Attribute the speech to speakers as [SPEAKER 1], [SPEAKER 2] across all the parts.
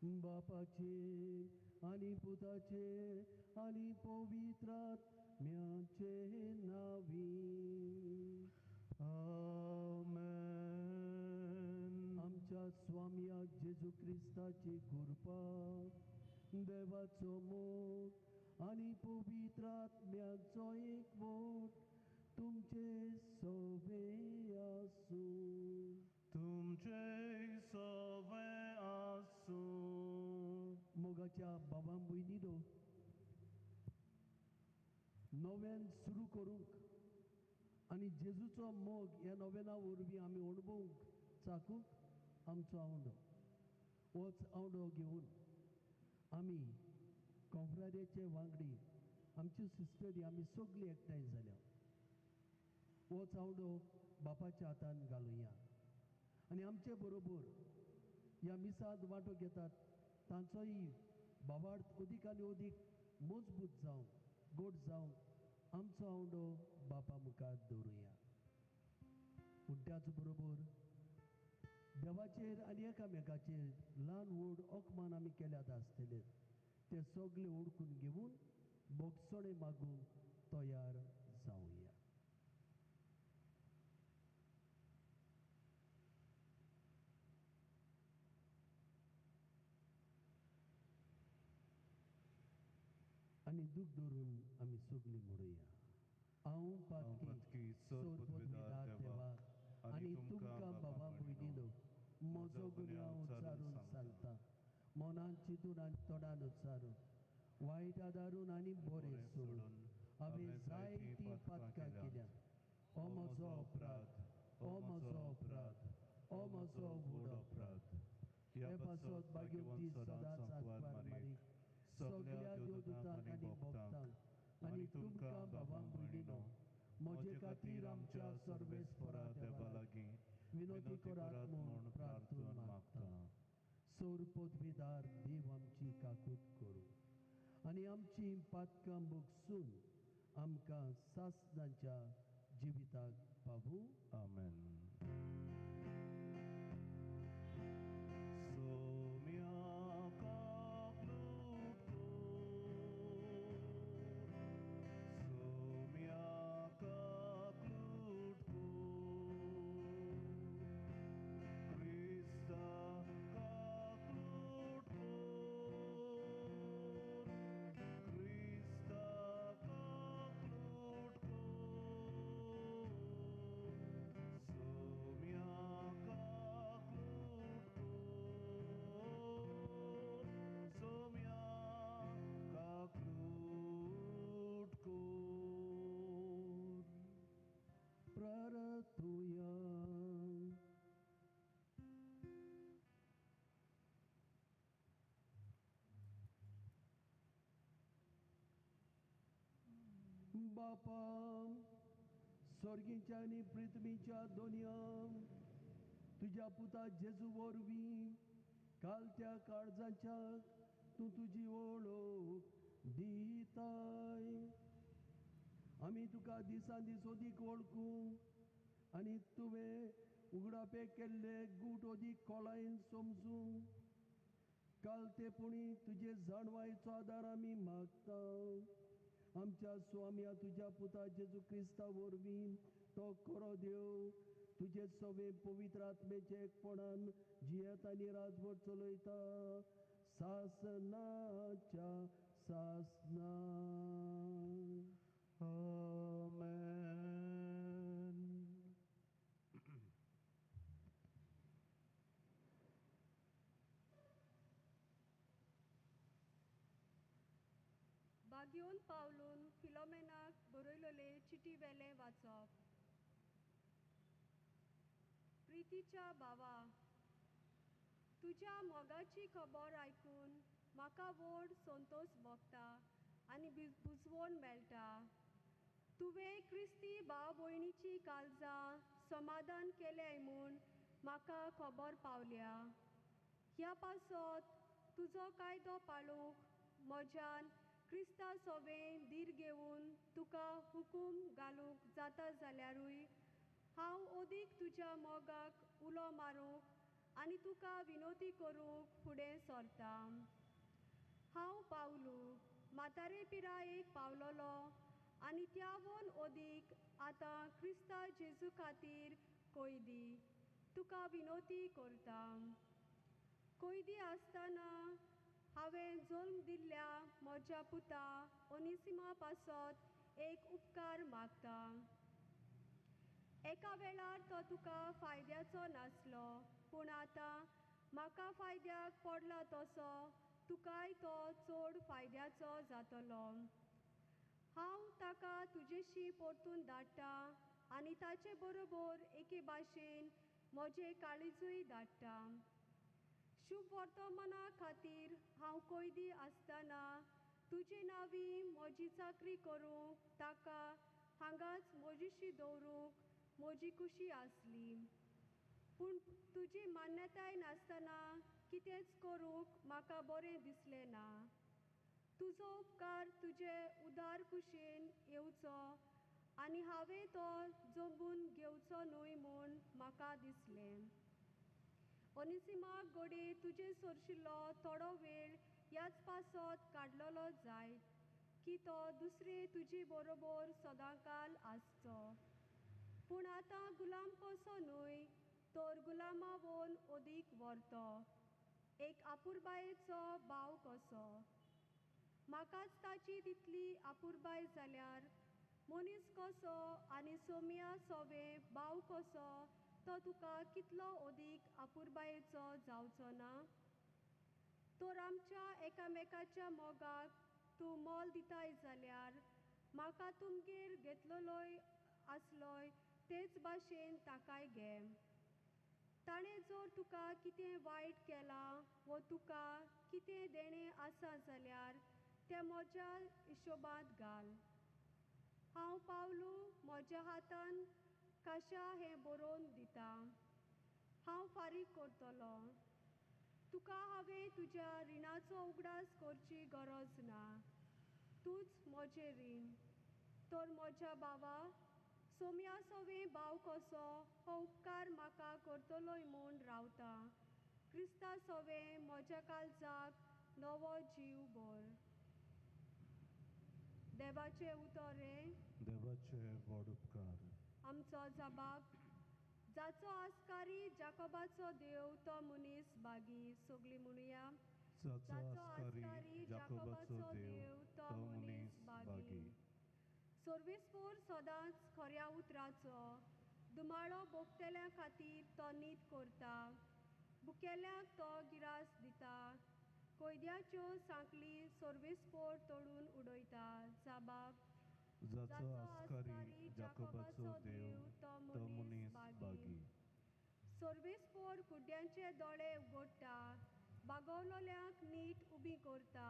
[SPEAKER 1] बापाचे आनी पुताचे आनी पवित्र आत्म्याचे नांवी.
[SPEAKER 2] आमेन.
[SPEAKER 1] आमच्या स्वामया जेजू क्रिस्ताची कृपा, देवाचो मोग आनी पवित्र आत्म्याचो एकवट तुमचे सोबे आसूं.
[SPEAKER 2] तुमचे सोबे आसूं.
[SPEAKER 1] मोगाच्या बाबा भयणीनो, नव्यान सुरू करूंक आनी जेजूचो मोग ह्या नव्याना वरवीं आमी अणभवूंक चाकूंक आमचो आवंडो, होच आवंडो घेवन आमी कोंफ्रादेचे वांगडी, आमच्यो सिस्टरी, आमी सगळीं एकठांय जाल्या. होच आवंडो बापाच्या हातान घालुया आनी आमचे बरोबर ह्या मिसांत वांटो घेतात तांचोय बाबार्थ अदीक आनी अदीक मजबूत जावं, गोड जावं आमचो आवंडो बापा मुखार दवरुया. पूण त्याच बरोबर देवाचेर आनी एकामेकाचेर ल्हान व्हड अपमान आमी केल्यात आसतले ते सगळे ओडकून घेवन बोगसणे मागूंक तयार जावया. आनी दूख धरून आमी सगळीं म्हणुया. हांव पातकी सोरपदवीदार देवा आनी तुमकां बाबा भयणीनो म्हजो गुन्यांव उच्चारून सांगता, मनान चिंतून आनी तोंडान उच्चारून, वायट आदारून आनी बरें सोडून हांवें जायतीं पातकां केल्या. हो म्हजो अपराध, हो म्हजो अपराध, हो म्हजो व्हड अपराध. हे पासत भाग्यवंती सदांच आंकवार मारीक, सगळ्या देवदूतांक आनी भक्तांक आनी तुमकां बाबा भयणीनो म्हजे खातीर आमच्या सर्वेस्परा देवा लागीं विनोती करात म्हूण प्रार्थना मागता. सोर पदवीदार देव आमची काकूत करूं आनी आमची पातकां भोगसून आमकां सासणाच्या जिविताक पावूं.
[SPEAKER 2] आमेन. सोम्या
[SPEAKER 1] बापा स्वर्गीच्या आनी पृथ्वीच्या दोनया तुज्या पुता जेजू वरवीं काल त्या काळजाच्या तूं तुजी वळख दिताय. आमी तुका दिसान दीस अदीक वळखूं आनी तुवें उगडापे केल्ले गूट अदीक खोलायेन समजूं. काल ते पुणी तुजे जाणवायचो आदार आमी मागता. आमच्या स्वामया तुज्या पुता जेजू क्रिस्ता वरवीं तो खरो देव तुजे सवे पवित्र आत्मेचे एकपणान जियेत आनी राजवट चलयता सासनाच्या सासना.
[SPEAKER 2] आमेन.
[SPEAKER 3] बागयोन पावलून फिलोमेनाक बरयलोले चिटी वेलें वाचप. प्रितीच्या भावा, तुज्या मोगाची खबर आयकून म्हाका व्हड संतोश भोगता आनी बुजवण मेळटा. तुवें क्रिस्ती भाव भयणीची काळजां समाधान केलें म्हूण म्हाका खबर पावल्या. ह्या पासत तुजो कायदो पाळूंक म्हज्यान क्रिस्ता सोवें धीर घेवन तुका हुकूम घालूंक जाता जाल्यारूय हांव अदीक तुज्या मोगाक उलो मारूंक आनी तुका विनोती करूंक फुडें सरता. हांव पावलू म्हातारे पिरायेक पावलोलो आनी त्यावून अदीक आतां क्रिस्ता जेजू खातीर कोयदी तुका विनोती करता. कोयदी आसतना हांवें जल्म दिल्ल्या म्हज्या पुता ओनिसिमा पासत एक उपकार मागता. एका वेळार तो तुका फायद्याचो नासलो, पूण आतां म्हाका फायद्याक पडला तसो तुकाय तो चड फायद्याचो जातलो. हांव ताका तुजेशी परतून धाडटा आनी ताचे बरोबर एके भाशेन म्हजें काळीजूय धाडटा. शुभ वर्तमाना खातीर हांव कोयदी आसतना तुजे नांवी म्हजी चाकरी करूंक ताका हांगाच म्हजीशी दवरूंक म्हजी खुशी आसली, पूण तुजी मान्यताय नासतना कितेंच करूंक म्हाका बरें दिसलें ना. तुजो उपकार तुजे उदार कुशेन येवचो आनी हांवें तो जमून घेवचो न्हय म्हूण म्हाका दिसलें. ओनिसिमाक घडये तुजे सरशिल्लो थोडो वेळ ह्याच पासत काडलेलो जायत की तो दुसरे तुजे बरोबर सदांकाल आसचो. पूण आतां गुलाम कसो न्हय तर गुलामावून अदीक व्हरतो, एक आपुरबायेचो भाव कसो. म्हाकाच ताची तितली आपुरबाय जाल्यार मनीस कसो आनी सोम्या सोवे भाव कसो तो तुका कितलो अदीक आपुरबायेचो जावचो ना. तर आमच्या एकामेकाच्या मोगाक तूं मोल दिताय जाल्यार म्हाका तुमगेर घेतलोलोय आसलोय तेच भाशेन ताकाय घे. ताणें जर तुका कितें वायट केलां वो तुका कितें देणें आसा जाल्यार तें म्हज्या हिशोबांत घाल. हांव पावलू म्हज्या हातान काशा हें बरोवन दिता. हांव फारीक करतलो. तुका हांवें तुज्या रिणाचो उगडास करची गरज ना, तूंच म्हजें रीण. तर म्हज्या भावा सोम्या सोवे भाव कसो हो उपकार म्हाका करतलोय म्हूण रावता. क्रिस्ता सोवे म्हज्या काळजाक नवो जीव भर. देवाचें उतर हें
[SPEAKER 2] देवाचे व्हड उपकार.
[SPEAKER 3] आमचो जबाब जाचो आस्कारी जाकोबाचो देव तो मनीस बागी. सगळीं म्हणुया,
[SPEAKER 2] जाचो आस्कारी जाकोबाचो देव तो मनीस बागी.
[SPEAKER 3] सर्वेस्पोर सदांच खऱ्या उतराचो दुमाळो भोगतल्या खातीर तो नीत करता, बुकेल्यांक तो गिरास दिता, कोयद्याच्यो सांकली सर्वेस्पोर तोडून उडयता. जाबाब
[SPEAKER 2] जाचो आस्कारी जाकोबाचो देव तो मनीस बागी.
[SPEAKER 3] सर्वेस्पोर कुड्ड्यांचे दोळे उगडटा, बागवलोल्यांक नीट उबी करता,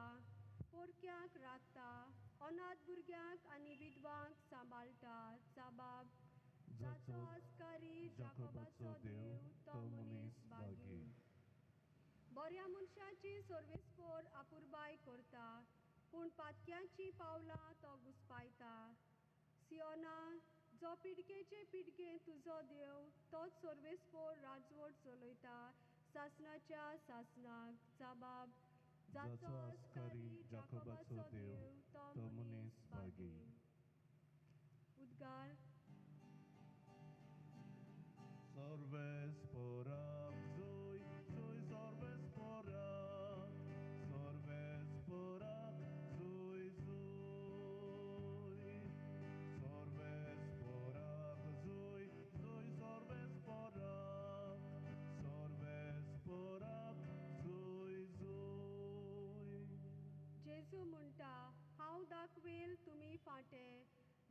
[SPEAKER 3] पोरक्यांक राखता, अनाथ भुरग्यांक आनी विधवांक सांबाळटा. जाबाब
[SPEAKER 2] जाचो आस्कारी जाकोबाचो देव तो मनीस बागी.
[SPEAKER 3] बऱ्या मनशाची सर्वेस्पोर आपुरबाय करता, पूण पातक्यांची पावलां तो घुसपायता. सियोना जो पिडकेचे पिडके तुजो देव तोच सर्वेस्पोर राजवट चलयता सासणाच्या सासणाक. जाबाब
[SPEAKER 2] जाचो आस्कारी जाकोबाचो देव तो मनीस बागी.
[SPEAKER 3] उद्गार
[SPEAKER 2] सर्वेस्पोराक जोय जोय सर्वेस्पोराक, सर्वेस्पोराक जोय जोय, सर्वेस्पोराक जोय जोय सर्वेस्पोराक, सर्वेस्पोराक जोय जोय.
[SPEAKER 3] जेजू म्हणटा, हांव दाखवेल तुमी फांटे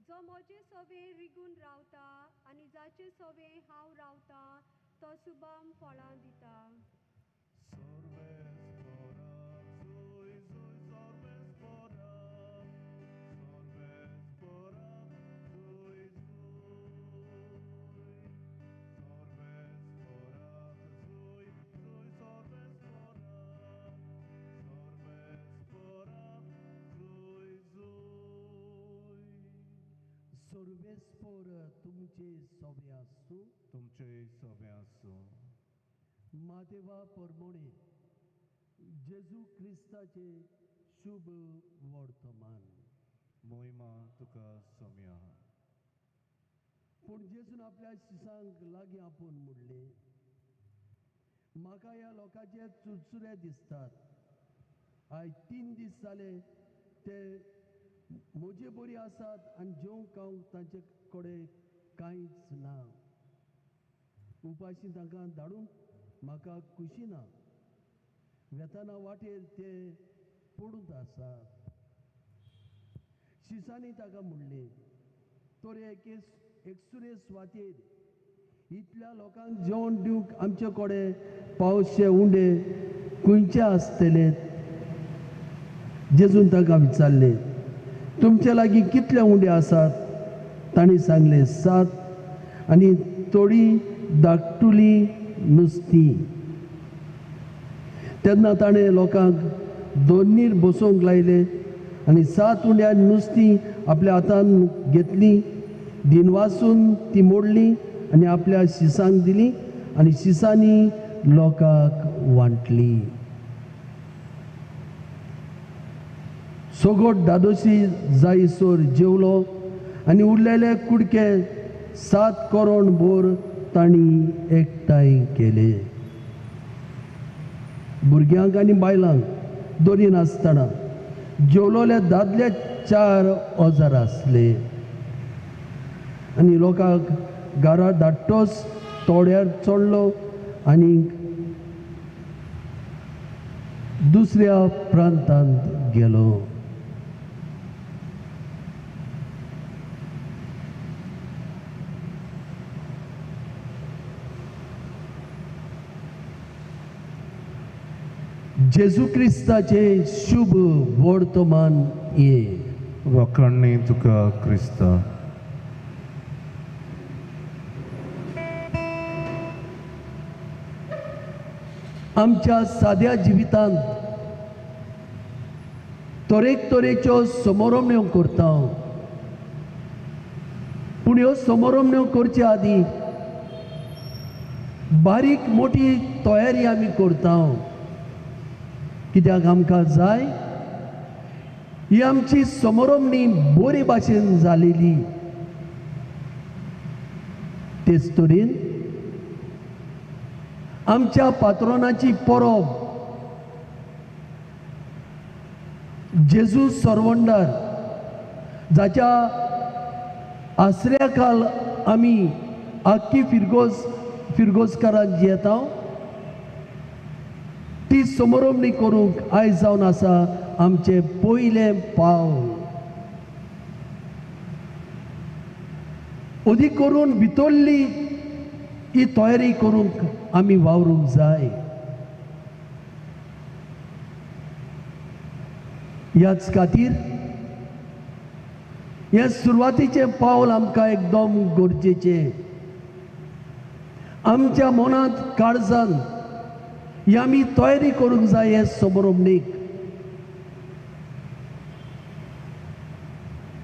[SPEAKER 3] जो म्हजे सवे रिगून रावता आनी जाचे सवे हांव रावता तो सुबाम फळां दिता.
[SPEAKER 2] सर्वेस्पोराक जोय जोय सर्वेस्पोराक, सर्वेस्पोराक जोय जोय, सर्वेस्पोराक जोय जोय सर्वेस्पोराक, सर्वेस्पोराक जोय जोय.
[SPEAKER 1] सर्वेस्पोर तुमचे सोबे आसूं.
[SPEAKER 2] तुमचे सोबे आसूं.
[SPEAKER 1] मादेवा परमोणे जेजू क्रिस्ताचे शुभ वर्तमान.
[SPEAKER 2] मोहिमा तुका सोम्या.
[SPEAKER 1] पूण जेजून आपल्या शिसांक लागीं आपोवन म्हणलें, म्हाका ह्या लोकांचे चुरचुरे दिसतात. आयज 3 दीस जाले ते म्हजे बरी आसात आनी जेवंक खावंक तांचे कडेन कांयच ना. उपाशी तांकां धाडूंक म्हाका खुशी ना. वेताना वाटेर ते पडूंक आसात. शिसांनी ताका म्हणलें, तर एकसुरे सुवातेर इतल्या लोकांक जेवण दिवंक आमचे कडेन पावशे उंडे खंयचे आसतले? जेजून तांकां विचारलें, तुमचे लागीं कितले उंडे आसात? तांणी सांगलें, 7 आनी थोडीं धाकटुलीं नुस्तीं. तेन्ना ताणें लोकांक दोनीर बसोवंक लायले आनी 7 उंड्या नुस्तीं आपल्या हातान घेतलीं, दिनवासून ती मोडली आनी आपल्या शिसांक दिली आनी शिसांनी लोकांक वांटली. सगोट दादोशी जायसर जेवलो आनी उरलेले कुडके 7 करोड बोर तांणी एकठांय केले. भुरग्यांक आनी बायलांक दोरी नासतना जेवलोले दादले 4000 आसले आनी लोकांक घरा धाडटोच तोड्यार चडलो आनी दुसऱ्या प्रांतांत गेलो. जेजू क्रिस्ताचे शुभ वर्तमान ये.
[SPEAKER 2] वाखाणणी तुका क्रिस्ता.
[SPEAKER 1] आमच्या साद्या जिवितांत तरेक तरेच्यो समोरमण्यो करता, पूण ह्यो समोरमण्यो करचे आदीं बारीक मोठी तयारी आमी करता. कित्याक आमकां जाय ही आमची समोरमणी बरी भाशेन जालेली. तेच तरेन आमच्या पात्रोनाची परब जेजू सरवंडार जाच्या आसऱ्या काल आमी आख्खी फिरगोजकारां जियेता ती समोरमणी करूंक आयज जावन आसा आमचें पयलें पावल. अदीक करून भितरली ही तयारी करूंक आमी वावरूंक जाय. ह्याच खातीर हें सुरवातीचें पावल आमकां एकदम गरजेचें. आमच्या मनांत काळजान ही आमी तयारी करूंक जाय हे समोरमणीक.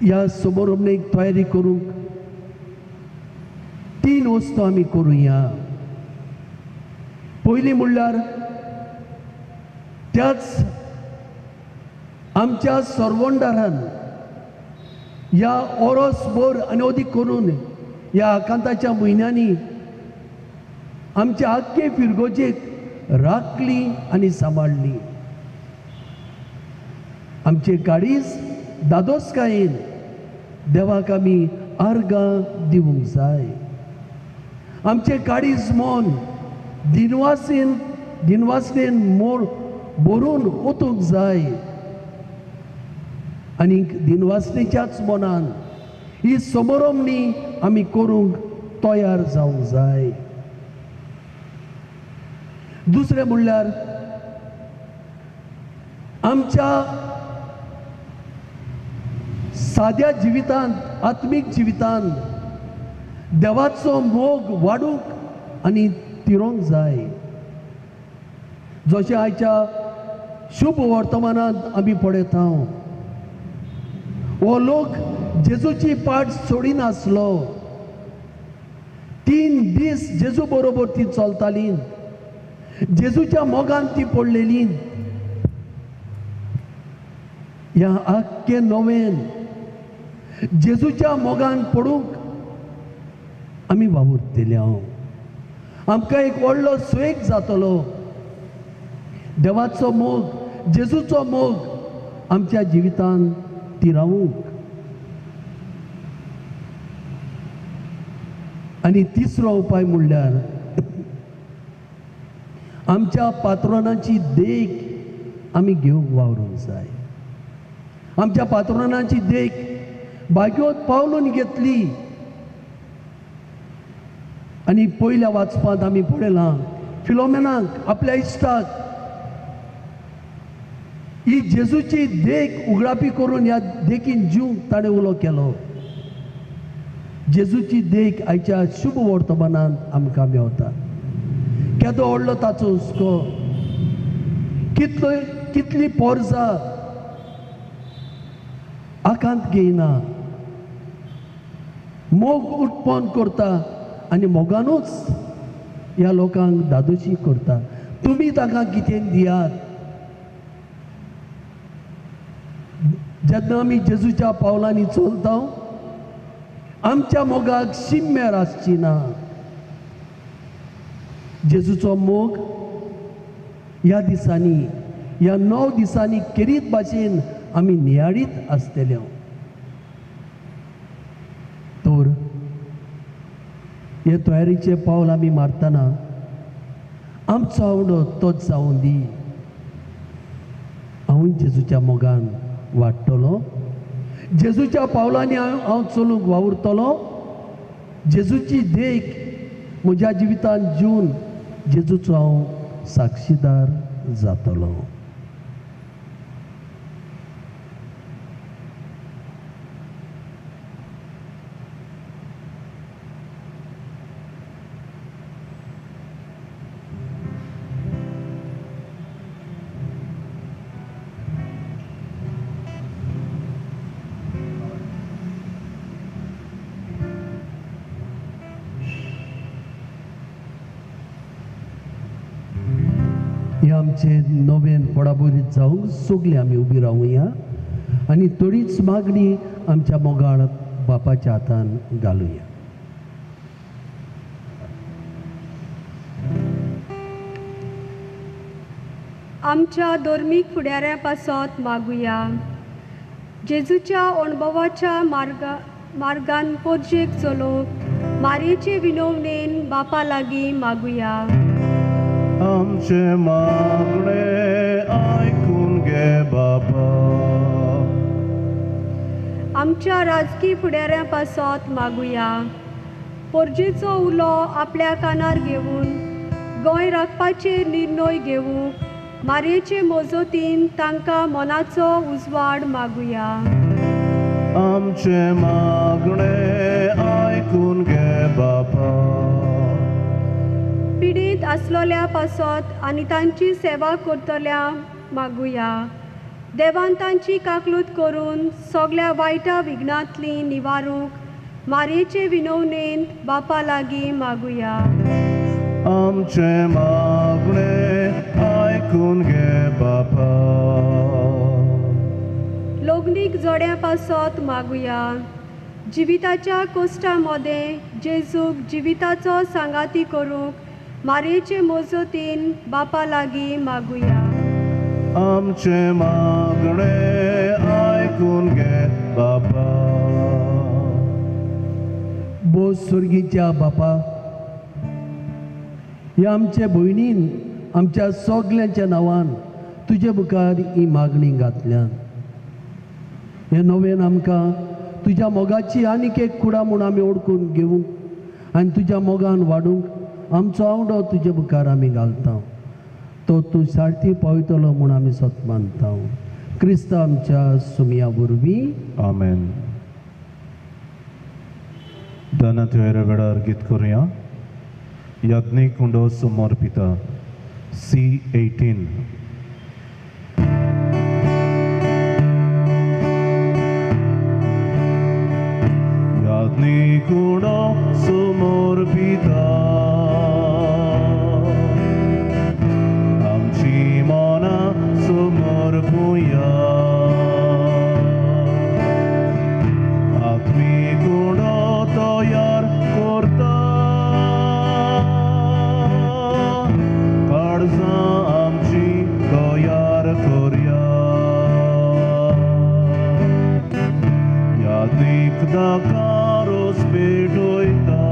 [SPEAKER 1] ह्या समोरमणीक तयारी करूंक 3 वस्तू आमी करुया. पयलीं म्हणल्यार त्याच आमच्या सरवंडारान ह्या ओरोसभर आनी अदीक करून ह्या आकांताच्या म्हयन्यांनी आमच्या आख्खे फिरगोजेक राखली आनी सांबाळ्ळी. आमचे काळीज दादोसकायेन देवाक आमी आर्गां दिवंक जाय. आमचे काळीज मन दिनवासनेन मोर भरून ओतूंक जाय आनी दिनवासनेच्याच मनान ही समोरमणी आमी करूंक तयार जावंक जाय. दुसरें म्हणल्यार आमच्या साद्या जिवितांत आत्मीक जिवितांत देवाचो मोग वाडूंक आनी तिरोंक जाय. जशें आयच्या शुभ वर्तमानांत आमी पळयता हो लोक जेजूची पाट सोडिनासलो. 3 दीस जेजू बरोबर ती चलताली. जेजूच्या मोगान ती पडलेली. ह्या आख्खे नवेन जेजूच्या मोगान पडूंक आमी वावुरतले. हांव आमकां एक व्हडलो सुवेग जातलो. देवाचो मोग, जेजूचो मोग आमच्या जिवितांत तिरावूंक. आनी तिसरो उपाय म्हणल्यार आमच्या पात्रोनाची देख आमी घेवंक वावरूंक जाय. आमच्या पात्रोनाची देख भाग्योत पावलून घेतली. आनी पयल्या वाचपांत आमी पळयलां फिलोमेनाक आपल्या इश्टाक ही जेजूची देख उगडापी करून ह्या देखीन जीवंक ताणें उलो केलो. जेजूची देख आयच्या शुभ वर्तमानांत आमकां मेवता. केदो व्हडलो ताचो हुस्को, कितलो कितली पोरसां आकांत घेयना, मोग उत्पन्न करता आनी मोगानूच ह्या लोकांक दादोशी करता. तुमी तांकां कितें दियात. जेन्ना आमी जेजूच्या पावलांनी चलता आमच्या मोगाक शिम्मेर आसची ना. जेजूचो मोग ह्या दिसांनी, ह्या 9 दिसांनी केरीत भाशेन आमी नियाळीत आसतले. तर हे तयारीचे पावल आमी मारतना आमचो आवडो तोच जावं दी. हांव जेजूच्या मोगान वाडटलो, जेजूच्या पावलांनी हांव चलूंक वावुरतलो, जेजूची देख म्हज्या जिवितांत जिवन जेजूचो हांव साक्षीदार जातलो. आमचे नवेन पडाबोरीत जावंक सगळीं आमी उबी रावुया आनी थोडीच मागणी आमच्या मोगाळ बापाच्या हातान घालुया.
[SPEAKER 3] आमच्या धर्मीक फुडाऱ्यां पासत मागुया. जेजूच्या अणभवाच्या मार्गान पोरजेक चलोवंक मारयेचे विनवणेन बापा लागीं मागुया.
[SPEAKER 2] आमचे मागणे आयकून घे बाबा.
[SPEAKER 3] आमच्या राजकी फुडाऱ्यां पासत मागुया. पोरजेचो उलो आपल्या कानार घेवन गोंय राखपाचेर निर्णय घेवंक मारयेचे मजतीन तांकां मनाचो उजवाड मागुया.
[SPEAKER 2] आमचे मागणे आयकून घे बाबा.
[SPEAKER 3] पिडीत आसलोल्या पासत आनी तांची सेवा करतल्या मागुया. देवान तांची काकलूत करून सगळ्या वायटा विघ्नांतली निवारूंक मारयेचे विनवणेन बापा लागीं मागुया.
[SPEAKER 2] आमचे मागणे आयकून घे बापा.
[SPEAKER 3] लग्नीक जोड्या पासत मागुया. जिविताच्या कोश्टा मदें जेजूक जिविताचो सांगाती करूंक मारयेचे मजतीन बापा लागीं मागुया.
[SPEAKER 2] आमचे मागणे आयकून घे बापा.
[SPEAKER 1] बोस स्वर्गीच्या बापा, ह्या आमचे भयणीन आमच्या सगल्यांच्या नांवान तुजे मुखार ही मागणी घातल्यान. हे नवेन आमकां तुज्या मोगाची आनीक एक कुडा म्हूण आमी ओडकून घेवंक आनी तुज्या मोगान वाडूंक आमचो आवडो तुजे मुखार आमी घालता. तो तूं सारथी पावयतलो म्हूण आमी सत मानता. क्रिस्त आमच्या सुमया वरवीं
[SPEAKER 2] आमेन. दानाच्या वेळार गीत करुया. याज्ञिक उंडो समर्पिता C18. याज्ञिक उंडो समर्पिता करया. यादीक दाकारोस पेटोयता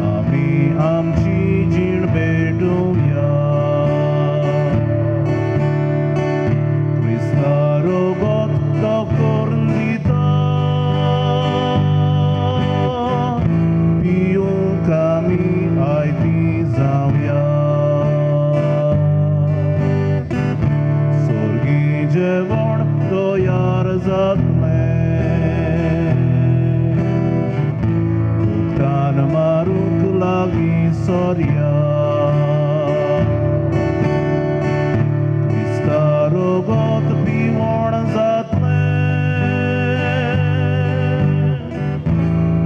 [SPEAKER 2] आमी आमची जीण भेटोवया. क्रिस्ता रोगत तो करून दिता पिवंक आमी आयती जावया. सोर्गी जेवण तयार जातलें उक्तान मारूंक लागीं सोरया. क्रिस्ता रोगत पिवण जातलें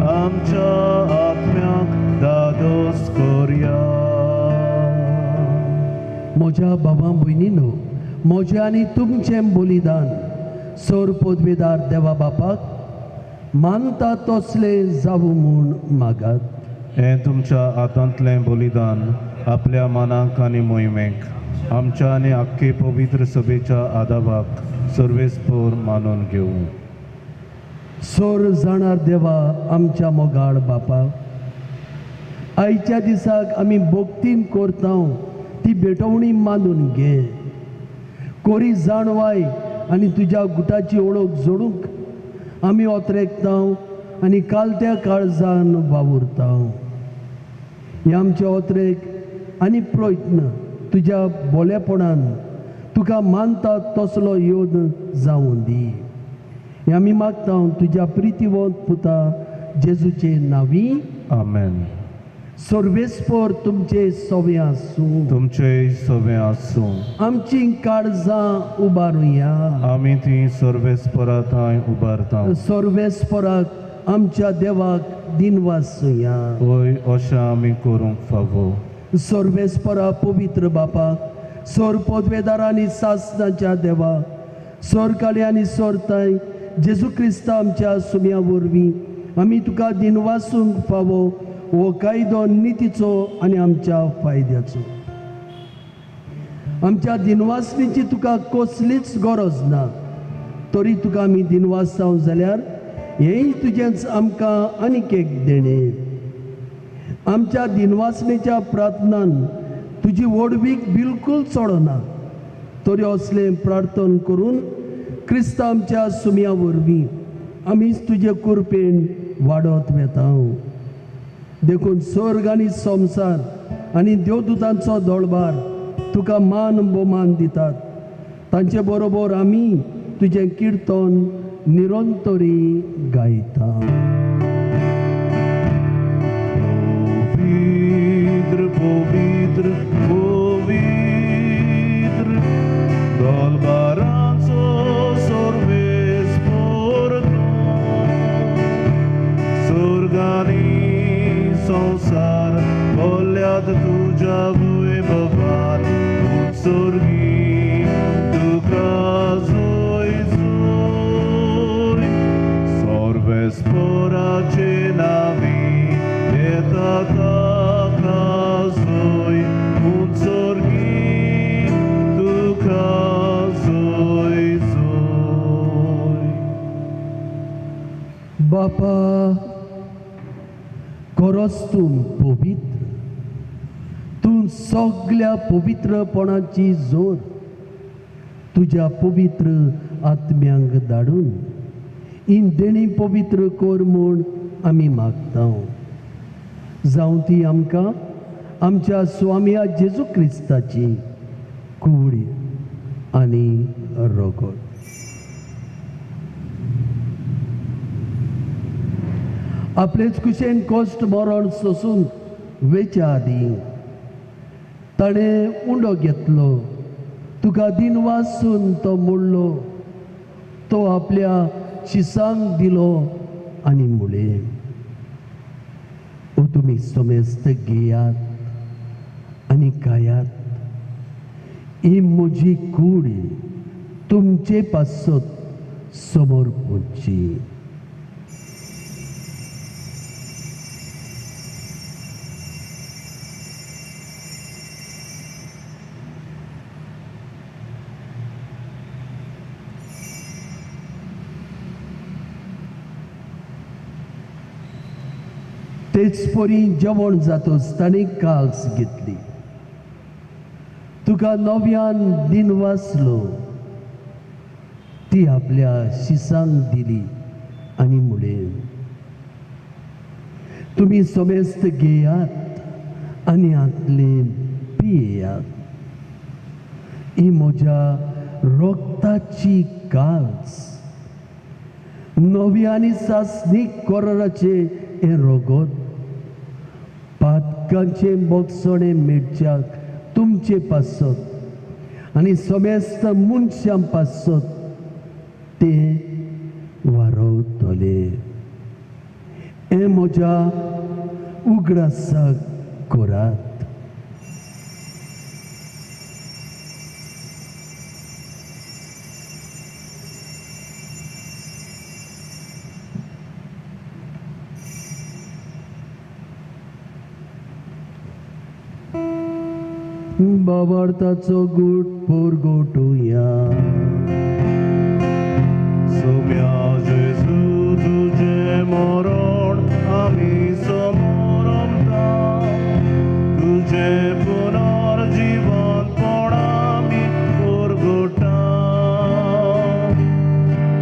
[SPEAKER 2] आमच्या आत्म्याक दादोस करया.
[SPEAKER 1] म्हज्या बाबा भयणीनो, म्हजें आनी तुमचें बलिदान सोर पदवेदार देवा बापाक मानता तसलें जावूं म्हूण मागात.
[SPEAKER 2] हें तुमच्या हातांतलें बलिदान आपल्या मनाक आनी मोहिमेक आमच्या आनी आख्खे पवित्र सभेच्या आदाबाक सर्वेस्पोर मानून घेवं.
[SPEAKER 1] सोर जाणार देवा आमच्या मोगाळ बापा, आयच्या दिसाक आमी भक्तीन करता ती भेटवणी मानून घे. कोरी जाणवाय आनी तुज्या गुटाची ओळख जोडूंक आमी ओतरेकता आनी कालत्या काळजान वावुरता. हे आमचे ओतरेक आनी प्रयत्न तुज्या बोलेपणान तुका मानता तसलो योद जावं दी. हे आमी मागता तुज्या प्रितीवंत पुता जेजूचे नांवी.
[SPEAKER 2] आमेन.
[SPEAKER 1] सर्वेस्पोर तुमचे सोवे आसूं.
[SPEAKER 2] तुमचे सोवे आसूं.
[SPEAKER 1] आमची काळजां उबारुया.
[SPEAKER 2] आमी ती सर्वेस्पोरा थंय उबारता.
[SPEAKER 1] सर्वेस्पोराक आमच्या देवाक दिनवासुया.
[SPEAKER 2] हय, अशें आमी करूंक फावो.
[SPEAKER 1] सर्वेस्पोरा पवित्र बापा, सोर पदवेदार आनी सासनाच्या देवा, सोर काली आनी सोरताय जेजू क्रिस्ता आमच्या सुम्या वरवीं आमी तुका दिनवासूंक फावो हो कायदो नितीचो आनी आमच्या फायद्याचो. आमच्या दिनवासणीची तुका कसलीच गरज ना, तरी तुका आमी दिनवास जावं जाल्यार हेंय तुजेंच आमकां आनीक एक देणें. आमच्या दिनवासणीच्या प्रार्थनान तुजी व्हडवीक बिलकूल चडना, तरी असलें प्रार्थन करून क्रिस्ता आमच्या सुम्या वरवीं आमीच तुजे कुरपेन वाडत वेता. देखून स्वर्ग आनी संवसार आनी देवदूतांचो दळबार तुका मान भोवमान दितात. तांचे बरोबर आमी तुजें किर्तन निरंतरी गायता.
[SPEAKER 2] पवित्र पवित्र पवित्र दलबाराचो सर्वेस्पोर तूं, स्वर्गानी संवसार बोल्यात तुज्या वैभवान. उत्सर्गी तुका जोय जोय सर्वेस्पोराचे नांवी येता ताका जोय. उत्सर्गी तुका जोय जोय.
[SPEAKER 1] बापा, खरोच तूं पवित्र, तूं सगल्या पवित्रपणाची जोर तुज्या पवित्र आत्म्यांक धाडून ही देणी पवित्र कर म्हूण आमी मागता. जावं ती आमकां आमच्या स्वामया जेजू क्रिस्ताची कूड आनी रगत. आपलेच कुशेन कश्ट मरण सोसून वेच्या आदीं ताणें उंडो घेतलो, तुका दिनवासून तो मोडलो, तो आपल्या शिसांक दिलो आनी म्हणलें, ओ तुमी समेस्त घेयात आनी खायात, ही म्हजी कूड तुमचे पासत समर्पणची. तेच परी जेवण जातच ताणें काल्स घेतली, तुका नव्यान दिन वाचलो, ती आपल्या शिसांक दिली आनी म्हणलें, तुमी समेस्त घेयात आनी हांतलें पियेयात, ही म्हज्या रोगताची काल्स, नवी आनी सासणीक कराराचें हें रोगत, पातकांचें बोगसणें मेळच्याक तुमचे पासत आनी समेस्त मनशां पासत तें वारवतलें. हें म्हज्या उगडासाक करात. बाबार्थाचो गूट पोरगोटुया.
[SPEAKER 2] सोम्या जेजू तुजें मरण आमी समोरमता, तुजें पुनर्जीवनपण आमी पोरगोटा,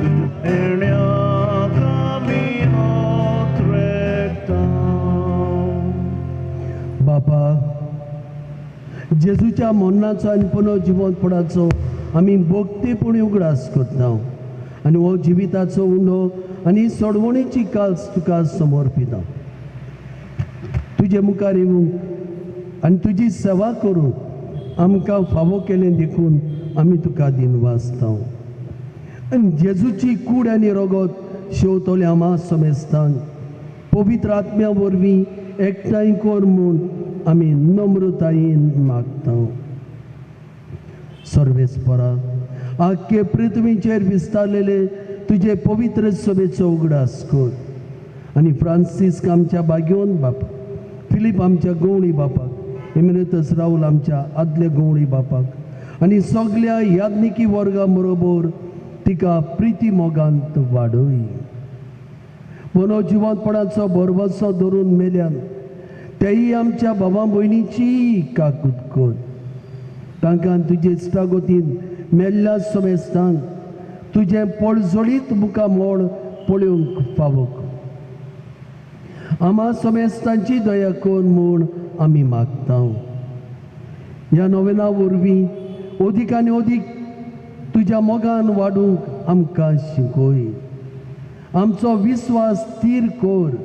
[SPEAKER 2] तुज्या येण्याक आमी ओत्रेकता.
[SPEAKER 1] बापा, जेजूच्या मरणाचो आनी पुनर्जिवंतपणाचो आमी भक्तीपूर्ण उगडास करता आनी हो जिविताचो उंडो आनी सोडवणीची काल्स तुका समर्पिता. तुजे मुखार येवंक आनी तुजी सेवा करूंक आमकां फावो केलें देखून आमी तुका दिनवासता. आनी जेजूची कूड आनी रगत शेवतले आमा समेस्तांक पवित्र आत्म्या वरवीं एकठांय कर म्हूण आमी नम्रतायेन मागता. सर्वेस्परा, आख्खे पृथ्वीचेर विस्तारलेले तुजे पवित्र सभेचो उगडास कर आनी फ्रांसिस्क आमच्या भाग्योन बापाक, फिलीप आमच्या गवळी बापाक, इमिरेतस राहुल आमच्या आदल्या गवळी बापाक आनी सगल्या याज्ञिकी वर्गा बरोबर तिका प्रिती मोगांत वाडय. मनो जिवंतपणाचो भरवंसो धरून मेल्यान तेय आमच्या बाबा भयणीची काकूत कर. तांकां तुजे इश्टागतीन मेल्ल्या समेस्तांक तुजें पळजळीत मुखामळ पळोवंक फावो. आमा समेस्तांची दया कर म्हूण आमी मागता. ह्या नोवेना वरवीं अदीक आनी अदीक तुज्या मोगान वाडूंक आमकां शिकय. आमचो विस्वास थीर कर,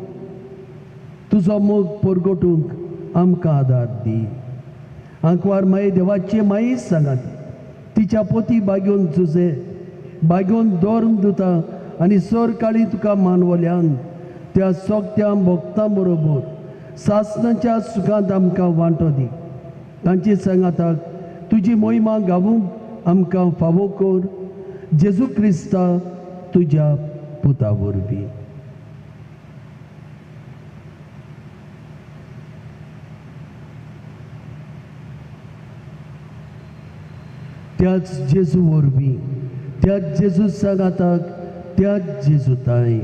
[SPEAKER 1] तुजो मोग परगटूंक आमकां आदार दी. आंकवार माई देवाचे माई सांगात, तिच्या पोती बागेवन जुजे बागेवन धर्म दिता आनी सर काळी तुका मानवल्यान त्या सोगत्या भक्तां बरोबर सासणाच्या सुखांत आमकां वांटो दी. तांची सांगाताक तुजी मोहिमा गावूंक आमकां फावो कर, जेजू क्रिस्ता तुज्या पुता वरवीं. त्याच जेजू वरवीं, त्याच जेजू सांगाताक, त्याच जेजू ताई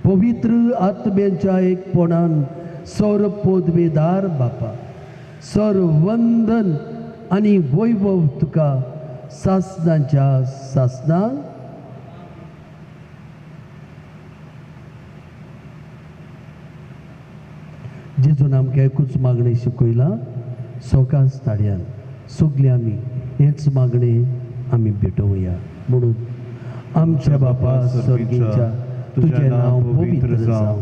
[SPEAKER 1] पवित्र आत्म्याच्या एकपणान सर पदवेदार बापा, सर वंदन आनी वैभव तुका सासणाच्या सासणाक. जेजून आमकां एकूच मागणें शिकयलां, सकाळ ताळयान सगळीं आमी हेच मागणें आमी भेटोवया. म्हणून आमच्या बापा स्वर्गीच्या, तुजें नांव पवित्र जावं,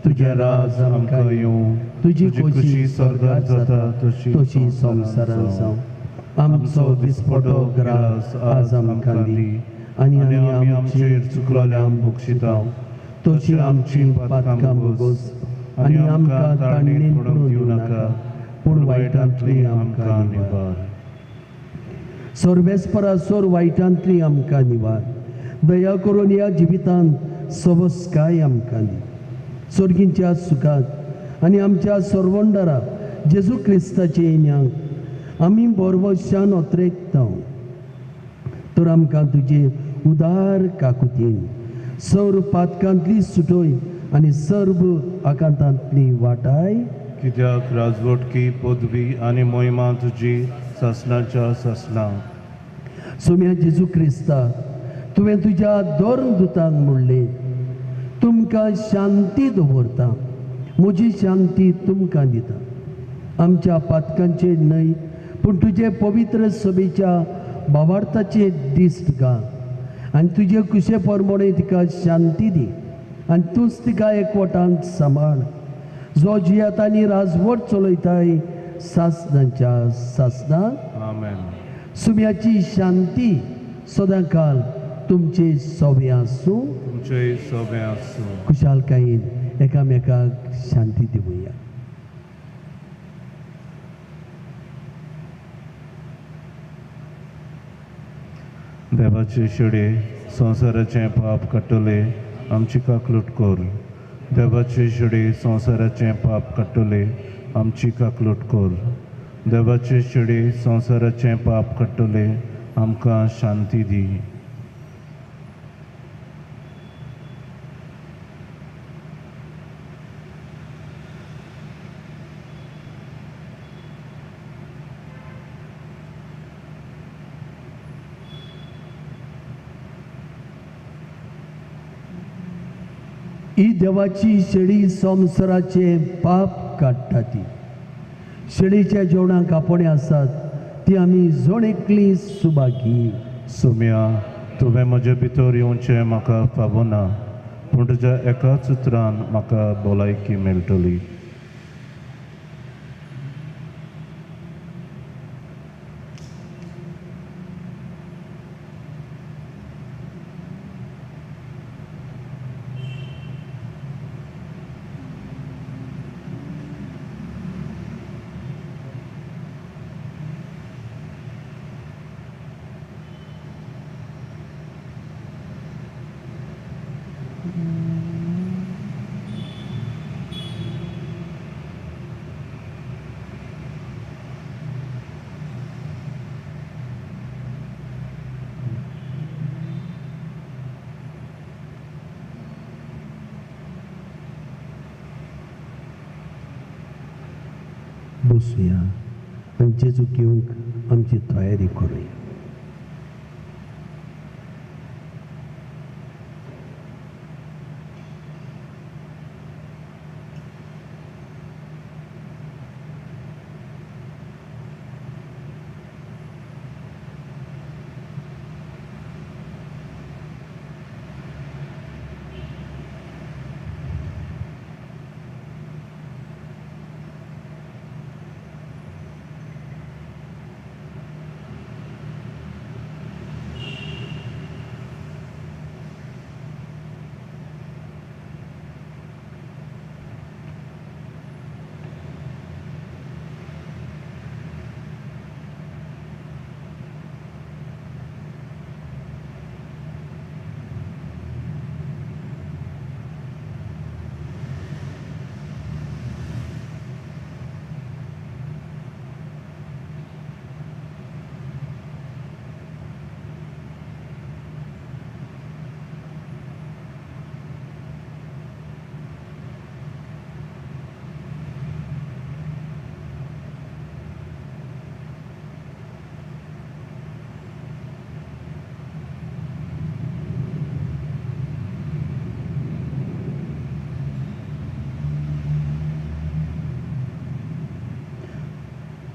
[SPEAKER 1] तुजें राज आमकां येवं, तुजी खोशी स्वर्गार जाता तशी संवसारांत जावं. आमचो दिसपटो ग्रास आज आमकां दी आनी आमी आमचेर चुकलोल्यांक बक्षिता तशी आमची पातकां भोगोस आनी आमकां ताणेन पडूंक दिवं नाका, पूण वायटांतली आमकां निवार. सर्वेस्परा सोर वायटांतली आमकां निवार. दया करून ह्या जिवितांत सवस्काय आमकां दी. स्वर्गींच्या सुखांत आनी आमच्या सर्वंडरा जेजू क्रिस्ताचे येण्याक आमी बरवशान ओत्रेकता. तर आमकां तुजे उदार काकुतीन सौर पातकांतली सुटोय आनी सर्व आकांतांतली वाटाय.
[SPEAKER 2] कित्याक राजवटकी पदवी आनी मोहिमा तुजी सासणाच्या सासणा.
[SPEAKER 1] सोम्या जेजू क्रिस्ता, तुवें तुज्या दोन दुतांक म्हणलें, तुमकां शांती दवरता, म्हजी शांती तुमकां दिता. आमच्या पातकांचेर न्हय पूण तुजे पवित्र सभेच्या भावार्थाचेर दिश्ट घाल आनी तुजे कुशे प्रमाणे तिका शांती दी आनी तूंच तिका एकवटान सांबाळ, जो जियात आनी राजवट चलयताय सासणाच्या सासणां.
[SPEAKER 2] आमेन.
[SPEAKER 1] सुम्याची शांती सदांकाल तुमचे सोबे आसूं.
[SPEAKER 2] तुमचे सोबे आसूं.
[SPEAKER 1] खुशालकायेन एकामेकाक शांती दिवया.
[SPEAKER 2] देवाचे शेडे संवसाराचें पाप काडटले आमची काकलूट कर. देवाचे शेडे संवसाराचें पाप काडटले आमची काकलूट कर. देवाचे शेडे संवसाराचें पाप काडटले आमकां शांती दी.
[SPEAKER 1] ही देवाची शेळी संवसाराचे पाप काडटा. ती शेळीच्या जेवणाक आपोवणें आसात ती आमी जण एकली सुभागी.
[SPEAKER 2] सोम्या, तुवें म्हजे भितर येवचें म्हाका फावना, पूण तुज्या एकाच उतरान म्हाका भलायकी मेळटली.
[SPEAKER 1] बसुया आनी जेजूक येवंक आमची तयारी करुया.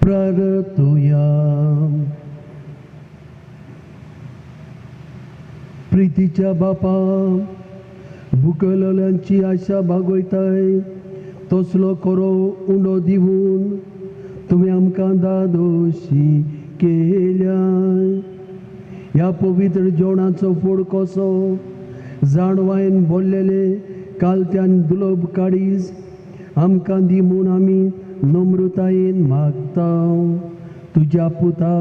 [SPEAKER 1] प्रार्थुया. प्रितीच्या बापा, भुकलल्यांची आशा भागयताय तसलो करो उंडो दिवन तुवें आमकां दादोशी केल्या. ह्या पवित्र जेवणाचो फोड कसो जाणवायन बोल्लेले कालत्यान दुलोब काडीस आमकां दी म्हूण आमी नम्रतायेन मागता तुज्या पुता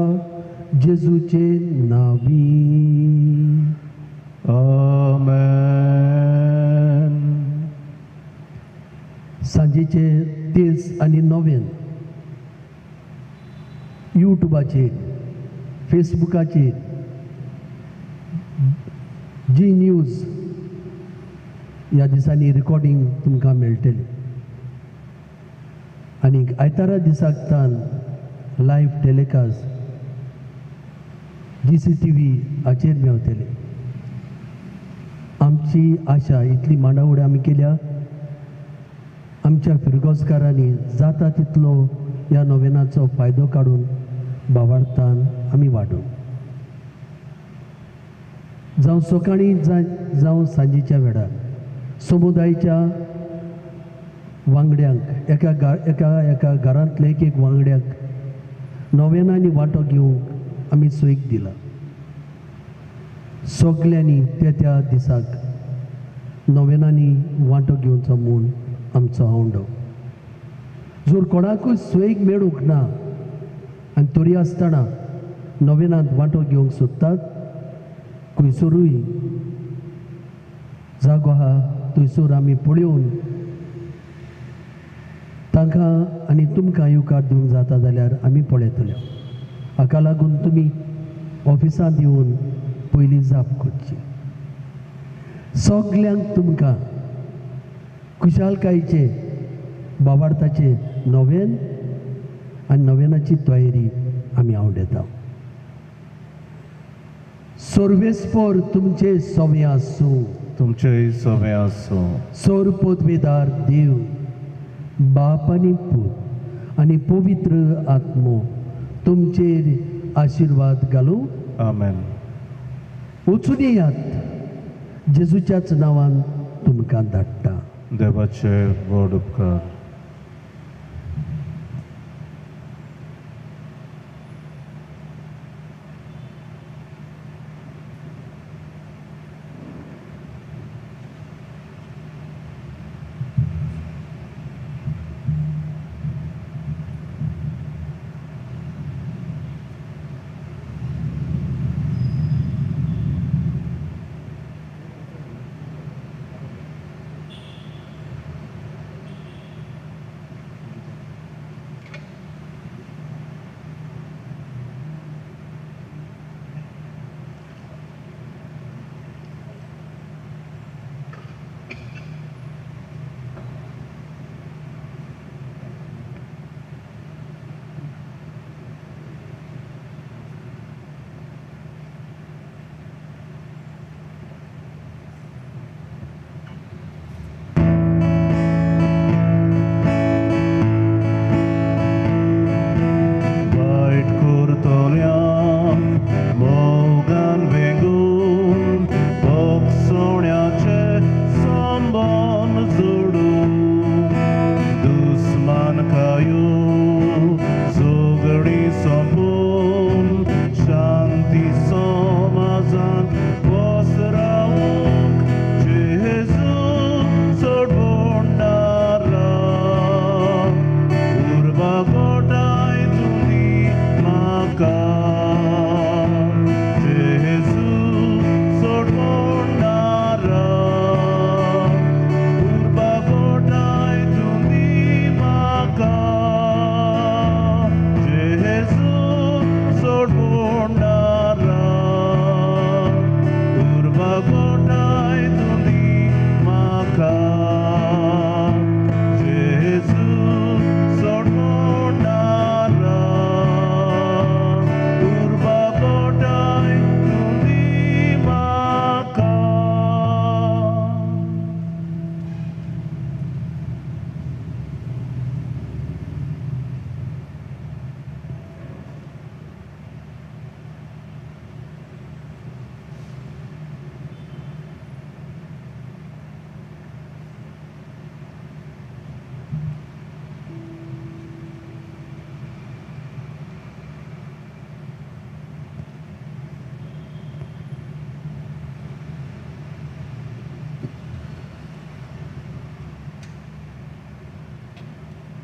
[SPEAKER 1] जेजूचे नांवी.
[SPEAKER 2] आमेन.
[SPEAKER 1] सांजेचे 30 आनी 9 युट्यूबाचेर, फेसबुकाचेर, जी न्यूज ह्या दिसांनी रिकॉर्डींग तुमकां मेळटलें. आनी आयतारा दिसाक तान लायव्ह टेलिकास्ट GCTV हाचेर मेवतले. आमची आशा इतली मांडावळ आमी केल्या. आमच्या फिरगोजकारांनी जाता तितलो ह्या नोवेनाचो फायदो काडून भावार्थान आमी वाडूं. जावं सकाळीं जावं सांजेच्या वेळार समुदायच्या वांगड्यांक एका एका एका घरांतले एक एक वांगड्यांक नोवेनांनी वांटो घेवंक आमी सोयीक दिला. सगल्यांनी त्या त्या दिसाक नोवेनांनी वांटो घेवचो म्हूण आमचो आवंडो. जर कोणाकूय सोयीक मेळूंक ना आनी तरी आसतना नोवेनांत वांटो घेवंक सोदतात, खंयसरूय जागो आहा थंयसर आमी पळोवन तांकां आनी तुमकां येवकार दिवंक जाता जाल्यार आमी पळयतले. हाका लागून तुमी ऑफिसांत येवन पयलीं जाप करची. सगल्यांक तुमकां खुशालकायेचे बाबार्थाचे नोवेन आनी नोवेनाची तयारी आमी आवडयता. सर्वेस्पर तुमचे सवे आसूं.
[SPEAKER 2] तुमचेय सवे आसूं.
[SPEAKER 1] सोर पदवेदार देव बाप आनी पूत आनी पवित्र आत्मो तुमचेर आशिर्वाद घालूं.
[SPEAKER 2] आमेन.
[SPEAKER 1] वचून येयात. जेजूच्याच नांवान तुमकां धाडटा.
[SPEAKER 2] देवाचे व्हड उपकार.